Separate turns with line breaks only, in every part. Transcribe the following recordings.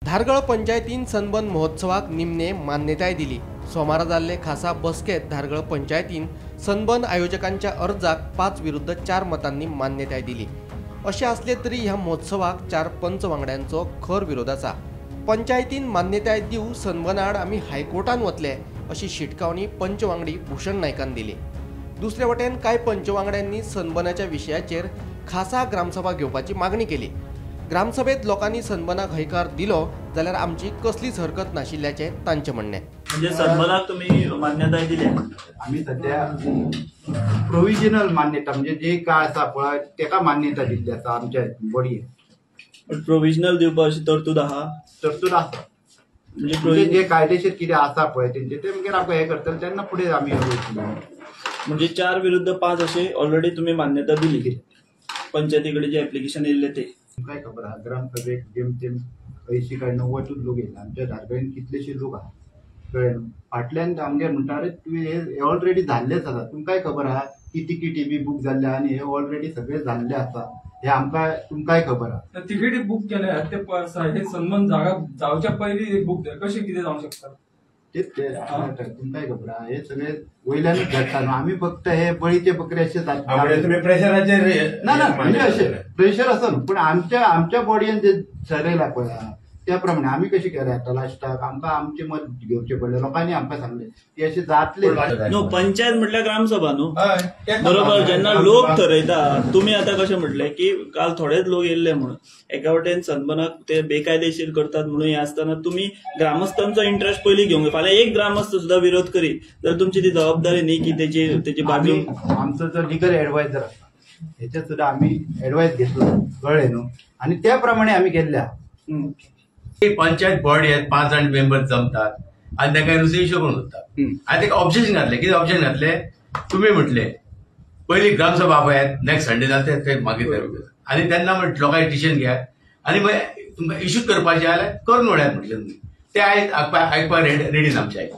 धारगळ पंचायतीन सनबर्न महोत्सवाक निमणे मान्यताय दिली। सोमारा जाल्ले खासा बसकेत धारगळ पंचायतीन सनबर्न आयोजकांच्या अर्जाक 5-4 मतांनी मान्यताय दिली। अशें आसलें तरी ह्या महोत्सवाक 4 पंच वांगड्यांचो खर विरोध आसा। पंचायतीन मान्यताय दिवं सनबर्न आड आमी हायकोर्टान वतले अशी शिटकावणी पंच वांगडी भूषण नायकान दिली। दुसरे वटेन कांय पंच वांगड्यांनी सनबर्नाच्या विशयाचेर खासा ग्रामसभा घेवपाची मागणी केली। ग्रामसभेत लोकांनी सनबर्नाक हयकार दिलो जाल्यार आमची कसलीच हरकत नाशिल्ल्याचें तांचें म्हणणें।
म्हणजे सनबर्नाक तुमी मान्यताय दिल्या?
आमी सध्या प्रोविजनल मान्यता म्हणजे जे काय आसा पळय तेका मान्यता दिल्ली आसा आमच्या बॉडयेन।
प्रोविजनल दिवपा अशी तरतूद आहा?
तरतूद आसा, म्हणजे जे कायदेशीर कितें आसा पळय तेंचे ते मागीर आमकां हें करतले तेन्ना फुडें आमी वयतले।
म्हणजे 4-5 अशें ऑलरेडी तुमी मान्यता दिली पंचायती कडेन जे एप्लिकेशन येयल्लें ते?
काय खबर आहा ग्रामसभेक जेमतेम 80 काय 90 लोक येयले। आमच्या धारगळीन कितलेशे लोक आहा कळ्ळें न्हू। फाटल्यान आमगेर म्हणटा अरे तुवें हे ऑलरेडी जाल्लेच आसा, तुमकांय खबर आहा की तिकेटी बी बूक जाल्ले आनी हे ऑलरेडी सगळे जाल्ले आसा, हे आमकां तुमकांय खबर आहा।
तिकेटी बूक केल्या ते हे सनबर्न जागा जावच्या पयलीं बूक जालें कशें कितें जावंक शकता?
तेच ते तुमकांय खबर आहा, हे सगळे वयल्यानूच घडटा न्हू। आमी फक्त हे बळीचे बकरे अशे
प्रेशराचेर
ना ना म्हणजे अशें प्रेशर आसा न्हू, पूण आमच्या आमच्या बॉडयेन जे ठरयलां पळय त्या प्रमाणे आमी कशें केलें आतां लास्टाक आमकां आमचें मत घेवचें पडलें। लोकांनी आमकां सांगलें की अशें जातलें
न्हू। पंचायत म्हटल्यार ग्रामसभा न्हू, बरोबर? जेन्ना लोक ठरयता, तुमी आतां कशें म्हटलें की काल थोडेच लोक येयल्ले म्हणून एका वटेन सनबर्नाक ते बेकायदेशीर करतात म्हणून हें आसतना तुमी ग्रामस्थांचो इंट्रस्ट पयलीं घेवंक जाय। फाल्यां एक ग्रामस्थ सुद्दां विरोध करीत जाल्यार तुमची ती जबाबदारी न्ही की तेजी बाजू।
आमचो जो लिगल एडवायजर आसा हेचेर सुद्दां आमी एडवायस घेतलो कळ्ळें न्हू, आनी त्या प्रमाणे आमी केल्ल्या।
पंचायत बॉडी 5 जाण मेंबर जमतात आनी तांकां नुस्तें इश्यू करून उरतात आनी ताका ऑब्जेक्शन घातलें। कितें ऑब्जेक्शन घातलें? तुमी म्हटलें पयली ग्रामसभा आपयात नेक्स्ट संडे जाता ते मागीर आनी तेन्ना लोकांनी डिसिजन घेयात आनी मागीर तुमकां इश्यू करपाचें जाल्यार करून उडयात म्हटलें तुमी। ते आयज आयकपाक रेडी ना आमचें आयक।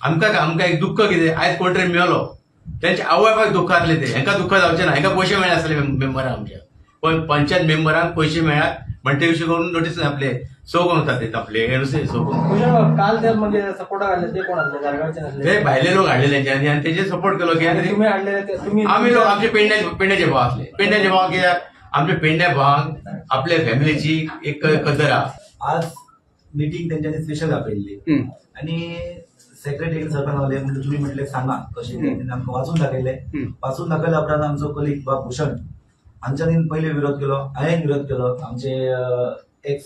आमकां आमकां एक दुख्ख कितें आयज कोण तरी मेलो तेंच्या आवय बापायक दुख्ख आसलें, ते हेंकां दुख्ख जावचें ना, हेंकां पयशे मेळ्ळे आसले मेंबरांक आमच्या, पण पंचायत मेंबरांक पयशे मेळ्ळ्यात म्हणटे इश्यू करून नोटीस आपले सो करून वतात ते आपले हे नुस्तें सो करून।
काल ते म्हणजे सपोर्टाक हाडले ते कोण आसले? धारगळचे नासले
ते भायले लोक हाडले तेंच्यांनी आनी तेजेर सपोर्ट केलो की
तुमी हाडलेले ते तुमी
आमी लोक आमचे पेंड्याचे भाव आसले। पेंड्याचे भाव कित्याक आमच्या पेंड्या भावांक आपल्या फॅमिलीची एक कदर आहा।
आज मिटींग तेंच्यांनी स्पेशल आपयल्ली आनी सेक्रेटरी सरपांच गावले म्हणजे तुमी म्हटले सांगा कशें तेंच्यांनी आमकां वाचून दाखयलें। वाचून दाखयल्या उपरांत आमचो कलीग बाब भूषण हांच्यांनी पयलीं विरोध केलो, हांवें विरोध केलो, आमचे एक्स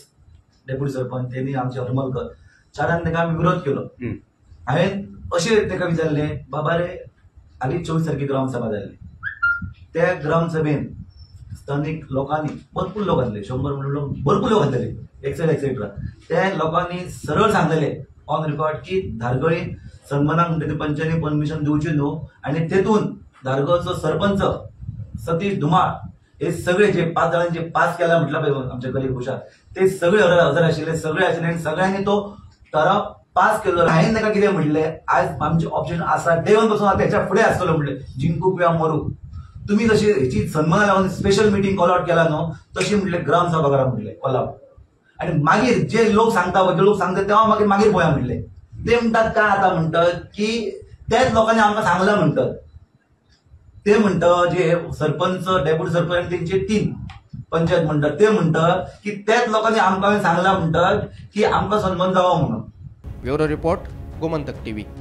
डेप्युटी सरपंच तेणी आमचे हरमलकर चारान ताका आमी विरोध केलो। हांवें अशें ताका विचारलें, बाबा रे हालीं 24 तारखे ग्रामसभा जाल्ली, त्या ग्रामसभेन स्थानीक लोकांनी भरपूर लोक आसले, 100 म्हणून लोक भरपूर लोक आसलेले एक्सेट्रा एक्सेट्रा, त्या लोकांनी सरळ सांगलेले ऑन रिकॉर्ड की धारगळीन सनबर्नाक म्हणटा ते पंचांनी परमिशन दिवची न्हू आनी तेतून धारगळचो सरपंच सतीश धुमाळ हे सगळे जे 5 जाणांचे पास केला म्हटलं पळय आमच्या कलीग भूषण ते सगळे हजर आशिल्ले, सगळे आशिल्ले आनी सगळ्यांनी तो ठराव पास केलो। हांवें ताका कितें म्हटलें, आयज आमचें ऑप्शन आसा डे वन पासून आतां हेच्या फुडें आसतलो म्हटलें, जिंकू किंवा मरू। तुमी जशी हेची सनबर्ना लागून स्पेशल मिटींग कॉल आवट केला न्हू तशी म्हटलें ग्रामसभा करा म्हटलें कॉल आवट, आनी मागीर जे लोक सांगता पळय ते लोक सांगता तेव्हा मागीर मागीर पळया म्हटलें। ते म्हणटात काय आतां म्हणटात की त्याच लोकांनी आमकां सांगलां म्हणटात, ते म्हणटा जे सरपंच डेप्युटी सरपंच आनी तेंचे 3 पंचायत म्हणटात ते म्हणटात की त्याच लोकांनी आमकां सांगलां म्हणटात की आमकां सनबर्न जावो म्हणून।
Bureau report, Gomantak TV.